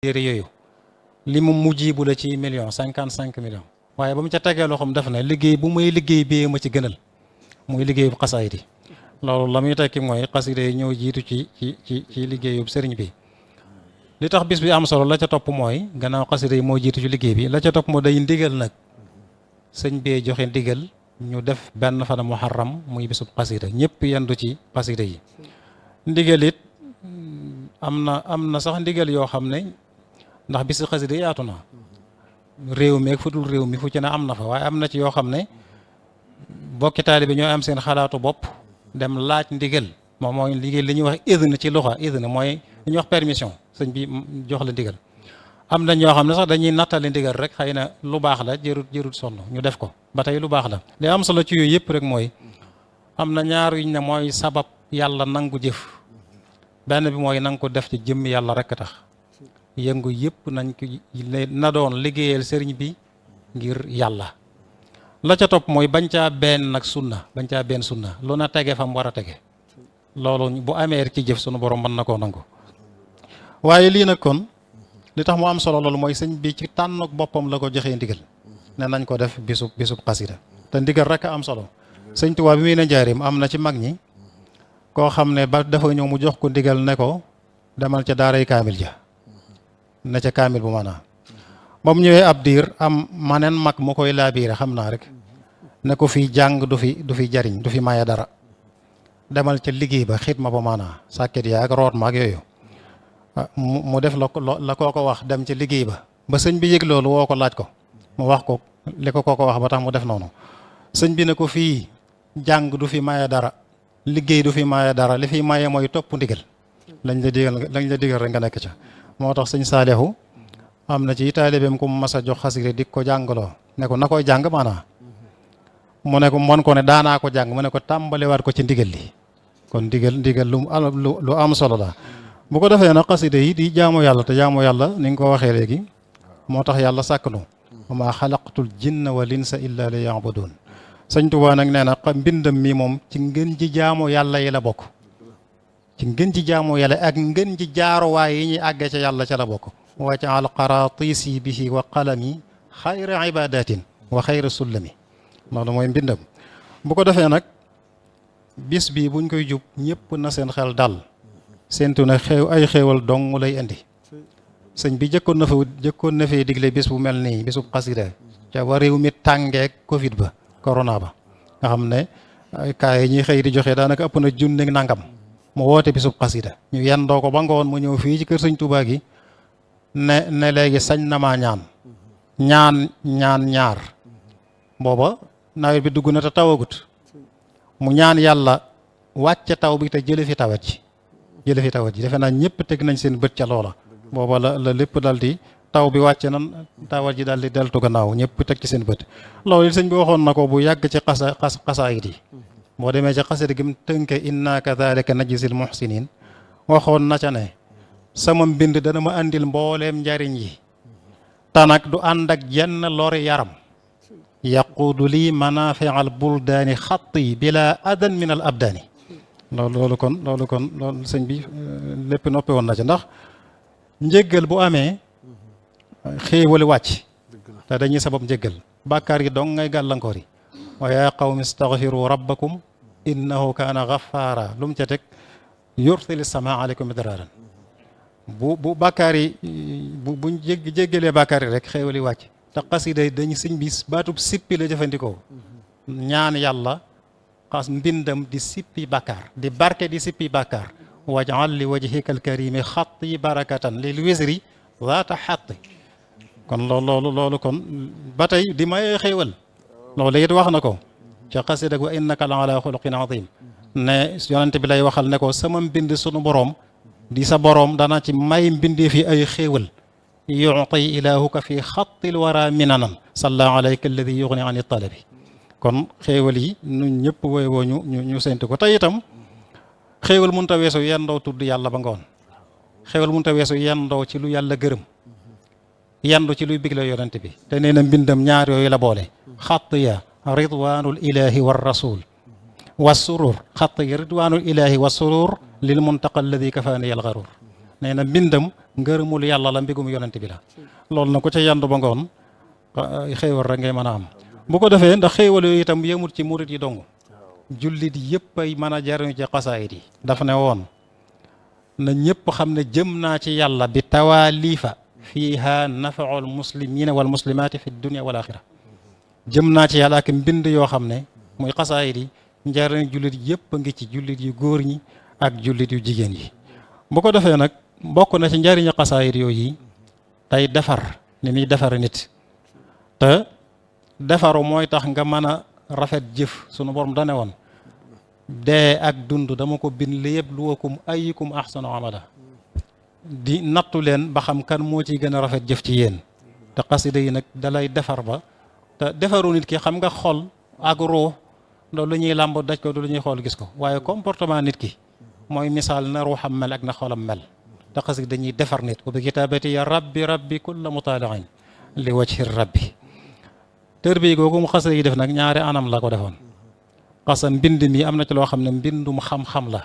téere yooyu li mu mujjibu la ci million 55 millions waaye ba mu ca tegee loxoom def na liggéey bu muy liggéey bee ma ci gënal muy liggéeyub xasaayid yi loolu la muy tekki mooy xasida yi ñëw jiitu ci liggéeyub sëriñ bi. li tax bis bi am solo la ca topp mooy gannaaw xasida yi moo jiitu ci liggéey bi la ca topp moo day ndigal nag sëñ bee joxe ndigal ñu def benn fan muharram muy bisub xasida ñëpp yendu ci xasida yi. ndigal it am na sax ndigal yoo xam ne ndax bisu xasida yaatu na réew mi ak fu dul réew mi fu ci ne am na fa waaye am na ci yoo xam ne bokki taalibe ñooy am seen xalaatu bopp dem laaj ndigal moom mooy ndigal li ñuy wax idne ci luxa idne mooy li ñuy wax permission sëñ bi jox la ndigal. am na ñoo xam ne sax dañuy nattali ndigal rek xëy na lu baax la jërut sonn ñu def ko ba tey lu baax la li am solo ci yooyu yëpp rek mooy am na ñaar yuñ ne mooy sabab yàlla nangu jëf benn bi mooy nanga ko def ci jëmm yàlla rek tax yëngu yëpp nañ ko na doon liggéeyal sëriñ bi ngir yàlla. la ca topp mooy bañ caa benn nag sunna lu na tege fa mu war a tege loolu bu amee ci jëf sunu borom mën na koo nangu. waaye lii nag kon li tax mu am solo loolu mooy sëñ bi ci tànn boppam la ko joxee ndigal ne nañ ko def bisub xasida te ndigal rek a am solo. sëñ Tuubaa bi muy ne njaarim am na ci mag ñi koo xam ne ba dafa ñëw mu jox ko ndigal ne ko demal ca daaray kaamil ja ne ca kaamil bu maanaam ba mu ñëwee ab diir am maneen mag mu koy laabiire xam naa rek ne ko fii jàng du fi jariñ du fi maye dara demal ca liggéey ba xit ma ba maanaam sàkket yaa ak root ma ak yooyu mu def la koo ko wax dem ca liggéey ba sëñ bi yëg loolu woo ko laaj ko mu wax ko li ko kooko wax ba tax mu def noonu sëñ bi ne ko fii jàng du fi maye dara liggéey du fi maye dara li fi maye mooy topp ndigal lañ la digal rek nga nekk ca. moo tax sëñ Saalihu am na ci taalibeem ku mu mas a jox xasida di ko jàngaloo ne ko na koy jàng maanaam mu ne ko mon ko ne daanaa ko jàng mu ne ko tàmbaliwaat ko ci ndigal li kon ndigal lu am solo la. bu ko defee nag xasida yi di jaamu yàlla te jaamu yàlla ni nga ko waxee léegi moo tax yàlla sàkk nu wa maa xalaqtul jinna wal insa illa li ya'budun. sëñ Tuubaa nag nee na mbindam mi moom ci ngën ji jaamu yàlla yi la bokk ci ngën ji jaamu yàlla ak ngën ji jaaruwaay yi ñuy àggee ca yàlla ca la bokk. waj'al qaraatisi bihi wa qalami xayra ibadatin wa xayra sullami loolu mooy mbindam. bu ko defee nag bis bi buñ koy jub ñëpp na seen xel dal séentu na ay xéewal dong lay indi. sëñ bi jëkkoon na fee digle bis bu mel nii bisub xasida ca wa réew mi tàngeek covid ba corona ba nga xam ne kaay yi ñuy xëy di joxe daanaka ëpp na junni nangam mu woote bisub xasida ñu yendoo ko ba ngoon mu ñëw fii ci kër sëñ Tuubaa gi ne léegi sañ na maa ñaan ñaar booba nawet bi dugg na te tawagut mu ñaan yàlla wàcce taw bi te jële fi tawat ji defe naa ñëpp teg nañ seen bët ca loola booba la lépp dal di taw bi wàcce nan tawat ji dal di deltu gannaaw ñëpp teg ci seen bët. loolu it sëñ bi waxoon na ko bu yàgg ci xasaayid yi boo demee ci xasida gi mu tënke inna kadhalika najzil muhsinin waxoon na ca ne sama mbind dana ma andil mbooleem njariñ yi te nag du ànd ak jenn lori yaram yaquudu lii manafi'al buldaani xatti bila adan min al abdaani loolu kon sëñ bi lépp noppi woon na ci ndax njéggal bu amee xéewali wàcc te dañuy sabab njéggal bàkkaar yi dong ngay gàllankoor yi wa yaa qawmi istaghfiru rabbakum innahu kaana ghaffara lu mu ca teg yursili samaa aleykum midraaran bu bàkkaar yi buñ jéggalee bàkkaar yi rek xéewali wàcc te xasida dañu sëñ bi baatub sippi la jëfandikoo ñaan yàlla xas mbindam di sippi bàkkaar di barke di sippi bàkkaar waj'al li wajhika alkarimi xatti barakatan lil wisri zaata xatti kon loolu kon ba tey di may xéewal loolu it wax na ko ca xasida wa innaka la ala xuluqin azim ne yonent bi lay waxal ne ko sama mbind sunu boroom di sa boroom dana ci may mbindee fi ay xéewal yuti ilahuka fi xattil wara minanan salla alayka alladi yugni an talabi kon xéewal yi ñun ñëpp woy woo ñu séntu ko tey itam xéewal mënut a weesu yendoo tudd yàlla ba ngoon xéewal mënut a weesu yendoo ci lu yàlla gërëm yendu ci luy bigle yonent bi te nee na mbindam ñaar yooyu la boole xatt ya ridwanul ilahi war rasul wa surur xatt ya ridwanul ilahi wa surur lil muntaqa alladi kafaani al gharur nee na mbindam ngërëmul yàlla la mbigum yonent bi la loolu na ko ca yandu ba ngoon xéewal rek ngay mën a am bu ko defee ndax xéewal yooyu itam yemut ci murit yi dong jullit yëpp ay mën a jariñu ci xasaayid yi dafa ne woon na ñëpp xam ne jëm naa ci yàlla bi tawaalifa fiiha nafaul muslimina wal muslimaati fi dunia wal axira jëm naa ci yàlla ak mbind yoo xam ne muy xasaayid yi njariñ jullit yëpp a ngi ci jullit yu góor ñi ak jullit yu jigéen yi bu ko defee nag bokk na ci njariñu xasaayid yooyu tey defar ni muy defar nit te defaru mooy tax nga mën a rafet jëf sunu borom dane woon dee ak dund dama ko bind li yabluwakum ayyukum ahsanu amala di nattu leen ba xam kan moo ciy gën a rafet jëf ci yéen te xasida yi nag dalay defar ba te defaru nit ki xam nga xol ak ruux loolu lu ñuy làmb daj ko du lu ñuy xool gis ko waaye comportement nit ki mooy misaal na ruuxam mel ak na xolam mel te xasida dañuy defar nit wa bi kitaabati ya rabbi kulla mutaaliin li wajhi rabbi tër bi googu mu xasida yi def nag ñaari anam la ko defoon xasa mbind mi am na ci loo xam ne mbindum xam-xam la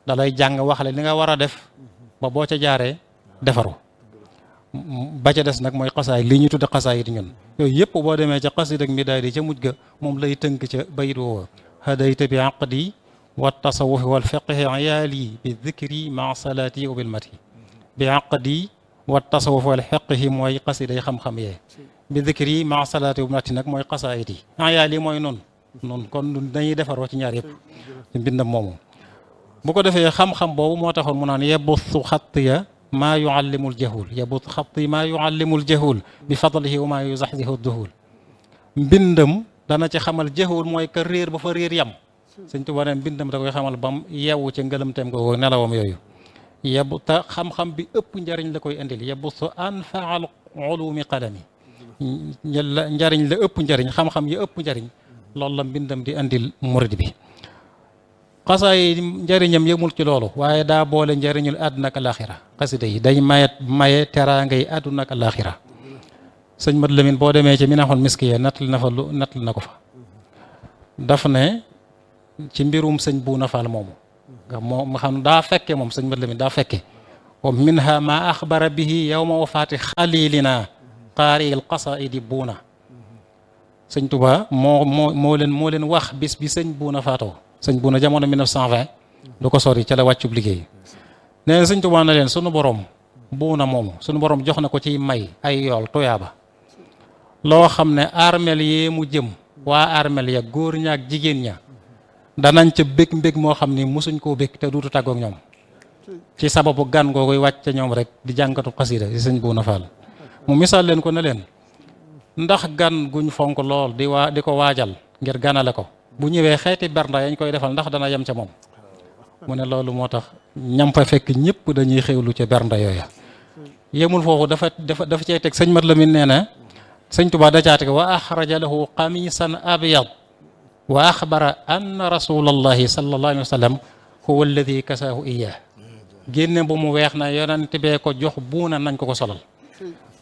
dalay jàng wax le li nga war a def ba boo ca jaaree defaru ba ca des nag mooy xasaay lii ñu tudde xasaayit ñun yooyu yëpp boo demee ca xasida ak midaadi ca mujj ga moom lay tënk ca bayit woowa hadayta bi aqdi wa tasawufi wal fiqhi yaali bi dikri ma salaati wa bil mati bi aqdi wa tasawufi wal fiqhi mooy xasida yi xam-xam yee bi dikri ma salaati wa bil mati nag mooy xasaayit yi yaali mooy noonu kon dañuy defaroo ci ñaar yëpp ci mbindam moomu bu ko defee xam-xam boobu moo taxoon mu naan yebuthu xattiya maa yuallimul jahul yebuthu xatti maa yuallimul jahul bi fadlihi wa maa yuzaxzihu duhul mbindam dana ci xamal jahul mooy ka réer ba fa réer yam Sëñ Tuubaa ne mbindam da koy xamal bam yeewu ci ngëlëmteem ko nelawam yooyu yebu te xam-xam bi ëpp njariñ la koy indil yebuthu anfaal ulumi qalami njariñ la ëpp njariñ xam-xam yi ëpp njariñ loolu la mbindam di andil murid bi xasaay njariñam yëmul ci loolu waaye daa boole njariñul àdduna ak alaxira xasida yi day maye teraanga yi àdduna ak alaxira sëñ Mat Lamin boo demee ci Minahul Miskiya nattal na ko fa daf ne ci mbirum sëñ Buuna Faal moomu nga xam daa fekke moom sëñ Mat Lamin daa fekke wa minha ma axbara bihi yawma wafaati xalilina qaari al qasaidi Buuna sëñ Touba moo leen wax bis bi sëñ Buuna faatoo sëñ Buuna jamono 1920 du ko sori ca la wàccub liggéey nee na sëñ Touba na leen sunu borom Buuna moomu sunu borom jox na ko ci may ay yool tuyaaba loo xam ne armel yee mu jëm waa armel ya góor ña ak jigéen ña danañ ca bég mbég moo xam ni mosuñ koo bég te duutu tàggoog ñoom ci sababu gan googuy wàcc ca ñoom rek di jànkatu xasida si sëñ Buuna Faal mu misaal leen ko ne leen ndax gan guñ fonk lool di ko waajal ngir ganale ko bu ñëwee xeeti bernda yañ koy defal ndax dana yem ca moom mu ne loolu moo tax ñam fa fekk ñëpp dañuy xewlu ca bernda yooya yemul foofu dafa cay teg sëñ Mat Lamin nee na sëñ Tuubaa da caate ko wa axraja lahu qamisan abyad wa axbara anna rasulallahi sallallahu alayhi wa sallam huwa alladi kasaahu iyyah génne bu mu weex na yonent bee ko jox Buuna nañ ko solal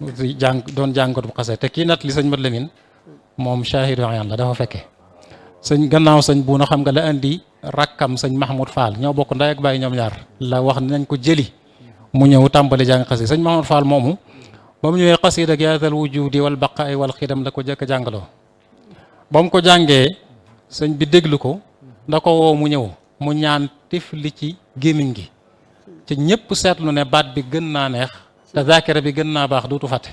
doon jàngat bu xasee te kii nat li sëñ Mat Lamin moom shaahidu ayaan la dafa fekke gannaaw sëñ Buuna xam nga la indi rakkam sëñ Mahmoud Fall ñoo bokk ndey ak baay ñoom ñaar la wax nañ ko jëli mu ñëw tàmbali jàng xasida sëñ Mahmoud Fall moomu ba mu ñëwee xasida ak yaatal wujudi wal baqaay wal xidam la ko jëkk jàngaloo ba mu ko jàngee sëñ bi déglu ko da ko woo mu ñëw mu ñaan tifli ci gémmiñ gi ci ñëpp seetlu ne baat bi gën naa neex te zaakira bi gën naa baax duutu fàtte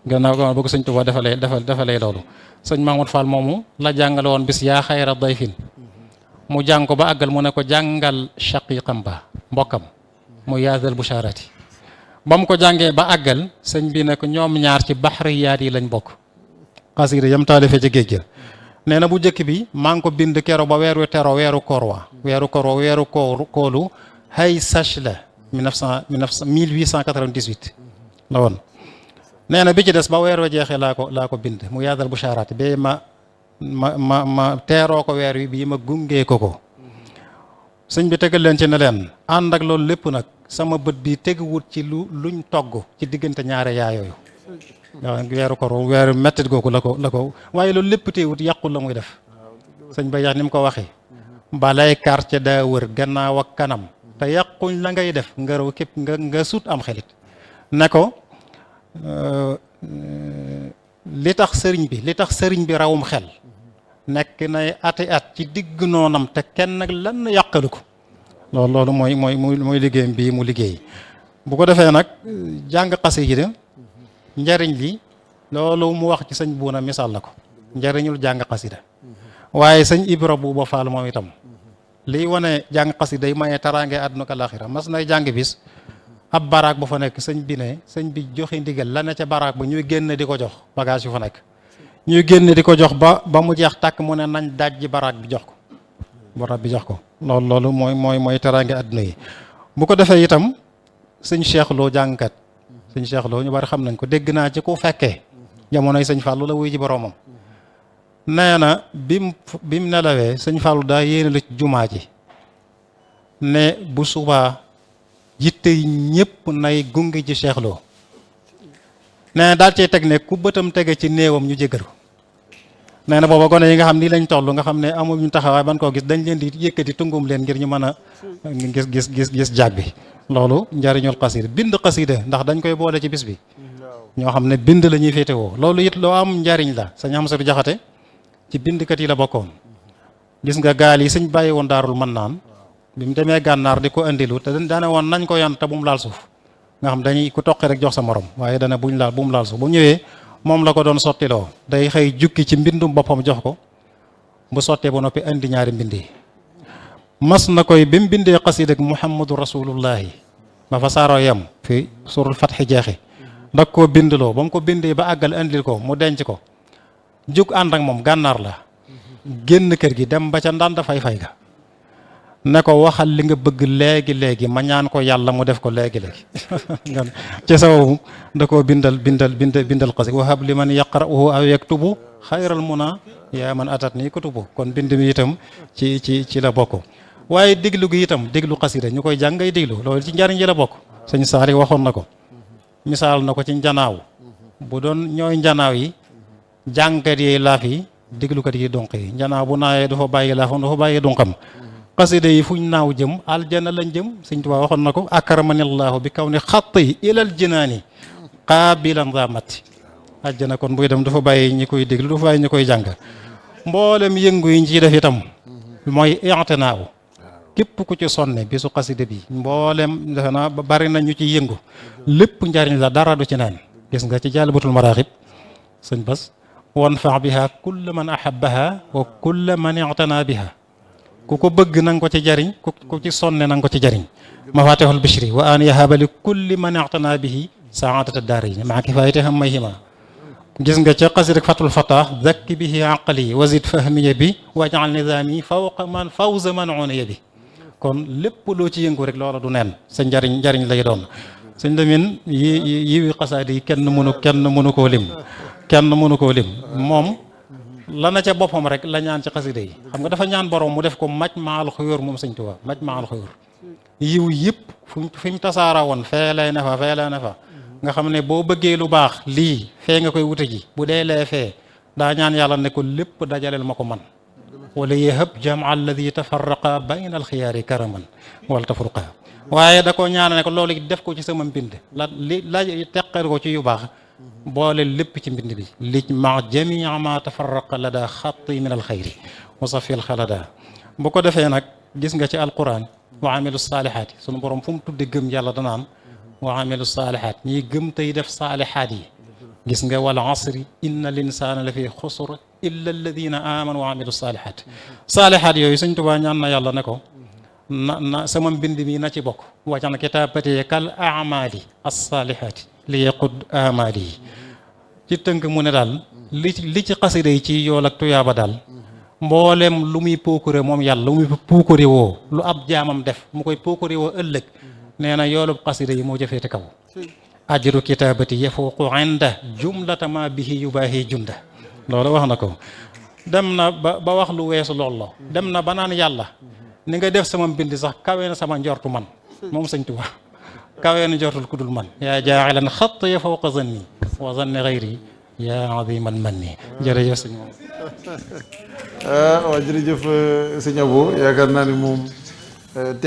gannaaw bëgg sëñ Tuubaa defalee loolu sëñ Mahmoud Fall moomu la jàngale woon bis yaa xayra dayfin mu jàng ko ba àggal mu ne ko jàngal shaqiqam ba mbokkam mu yaazal busharati ba mu ko jàngee ba àggal sëñ bi ne ko ñoom ñaar ci baxriyaat yi lañ bokk xasida yam taalifee ci géej ga nee na bu njëkk bi maa ngi ko bind kero ba weeru tero weeru koolu hay sach la 1898 la woon nee na bi ci des ba weer wa jeexee laa ko bind mu yaadal bushaaraat ba ma teeroo ko weer wi bii ma gungee ko sëñ bi tegal leen ci ne leen ànd ak loolu lépp nag sama bët bi teguwut ci luñ togg ci diggante ñaare yaayooyu waaw weeru ko weeru mettit googu la ko waaye loolu lépp teewut yàqul la muy def sëñ ba yax ni mu ko waxee balay quartier daa wër gannaaw ak kanam te yàquñ la ngay def nga raw képp nga sut am xelit ne ko li tax sëriñ bi rawum xel nekk nay ati at ci digg noonam te kenn nag lan yàqalu ko loolu mooy liggéeyam bii mu liggéey. bu ko defee nag jàng xasida njariñ li loolu mu wax ci sëñ Buuna misaal na ko njariñul jàng xasida waaye sëñ Ibra Buuba Faal moom itam liy wane jàng xasida yi maye taraange àdduna ak àllaaxira mas nay jàng bis ab baraak bu fa nekk sëñ bi joxe ndigal la ne ca baraak ba ñuy génn di ko jox bagage yu fa nekk ñuy génn di ko jox ba mu jeex tàkk mu ne nañ dajji baraak bi jox ko loolu mooy taraange àdduna yi. bu ko defee itam sëñ Cheikh Lo jàngkat sëñ Cheikh Lo ñu bari xam nañ ko dégg naa ci ku fekkee jamonoy sëñ Fallou la wuy ji boroomam nee na bim nelawee sëñ Fallou daa yéene la ci jumaa ji ne bu subaa yitte yi ñëpp nay gunge ci Cheikh Lo nee na daal cee teg ne ku bëtam tege ci néewam ñu jéggal ko nee na booba gone yi nga xam nii lañ toll nga xam ne amul ñu taxawaay ban koo gis dañ leen di yëkkati tungum leen ngir ñu mën a gis jaag bi. loolu njariñul xasida bind xasida ndax dañ koy boole ci bis bi ñoo xam ne bind la ñuy féetewoo loolu it loo am njariñ la sëñ Amsatu Jaxate ci bindkat yi la bokkoon. gis nga gaal yi sëñ bàyyi woon Daarul Mannaan bi mu demee gànnaar di ko andilu te daane woon nañ ko yan te bu mu laal suuf nga xam dañuy ku toqi rek jox sa morom waaye dana bu mu laal suuf bu ñëwee moom la ko doon sottiloo day xëy jukki ci mbindum boppam jox ko bu sottee ba noppi andi ñaari mbind yi mas na koy bi mu bindee xasida ak Muhammadu Rasulullahi ba fa saaroo yem fi surul Fatxi jeexi ndag koo bindloo ba mu ko bindee ba àggal andil ko mu denc ko jug ànd ak moom gànnaar la génn kër gi dem ba ca ndànd fay ga ne ko waxal li nga bëgg léegi ma ñaan ko yàlla mu def ko léegi ci sababu da koo bindal xasida wahab li man yaqra'uhu aw yaktubu xayral muna yaa man atat nii kutubu kon bind mi itam ci la bokk. waaye déglu gi itam déglu xasida ñu koy jàng ngay déglu loolu ci njariñ yi la bokk sëñ Saali waxoon na ko misaal na ko ci njanaaw bu doon ñooy njanaaw yi jàngkat yi laaf yi déglukat yi donq yi njanaaw bu naawee dafa bàyyi laafam dafa bàyyi donqam xasida yi fuñ naaw jëm aljana lañ jëm sëñ Tuubaa waxoon na ko akramanillahu bi kaw ni xatt yi ilal jinaani qaabilan zamati aljana kon buy dem dafa bàyyi ñi koy déglu dafa bàyyi ñi koy jàng mboolem yëngu yi ñu ciy def itam mooy i'tinaaw képp ku ci sonne bisu xasida bi mboolem defe naa bari na ñu ci yëngu lépp njariñ la dara du ci naan gis nga ci Jaalibatul Maraaxib sëñ Bas wanfa biha kulla man ahabbaha wa kulla man i'tana biha ku ko bëgg na nga ko ci jariñ ku ci sonne na nga ko ci jariñ mafatihul bishri wa an yahaba li kulli man i'tana bihi saadata daarayni maa kifaayati hammayhima gis nga ca xasida Fatul Fatah zakki bihi aqli wazid fahmiya bi waj'al nizami fawza man uniya bi kon lépp loo ci yëngu rek loola du neen sa njariñ lay doon sëñ Lamin yi xasaayid yi kenn mënu koo lim moom la na ca boppam rek la ñaan ci xasida yi xam nga dafa ñaan borom mu def ko majmaal xuyóor moom sëñ Tuubaa majmaal xuyóor yiw yëpp fi mu tasaara woon fee lay ne fa nga xam ne boo bëggee lu baax lii fee nga koy wute ji bu dee lee fee daa ñaan yàlla ne ko lépp dajaleel ma ko man wala yahab jamaa alladi tafarraqa bayna alxiyaari karaman wala tafruqa waaye da ko ñaan ne ko loolu def ko ci sama mbind la teqal ko ci yu baax boole lépp ci mbind bi lij ma jamia ma tafarraqa la daa xatti min alxayri wasafil xalada bu ko defee nag gis nga ci alquran wa amilu saalihaati sunu borom fu mu tudde gëm yàlla danaan wa amilu saalihaat ñiy gëm tey def saalihaat yi gis nga wal asri inna l insana la fi xusr illa alladina amanu wa amilu saalihaat yooyu Sëñ Tuubaa ñaan na yàlla ne ko na sama mbind mi na ci bokk wajan kitaabati kal amali as-saalihaati li yaqud amali yi ci tënk mu ne daal li ci xasida yi ci yool ak tuyaaba daal mboolem lu muy puukure moom yàlla lu muy puukure woo lu ab jaamam def mu koy puukure woo ëllëg nee na yoolub xasida yi moo jëfeete kaw ajru kitaabati yafuuqu inda jumlata ma bihi yubaahi junda loolu wax na ko dem na ba wax lu weesu lool la dem na ba naan yàlla ni nga def sama mbind sax kawe na sama njortu man moom Sëñ Tuubaa kawe na njortul ku dul man yaa jaaxilan xatt ya fawqa zanni wa zanni xayri yaa aziman manni jërëjëf sëñ moom waaw jërëjëf sëñ Abo yaakaar naa ni moom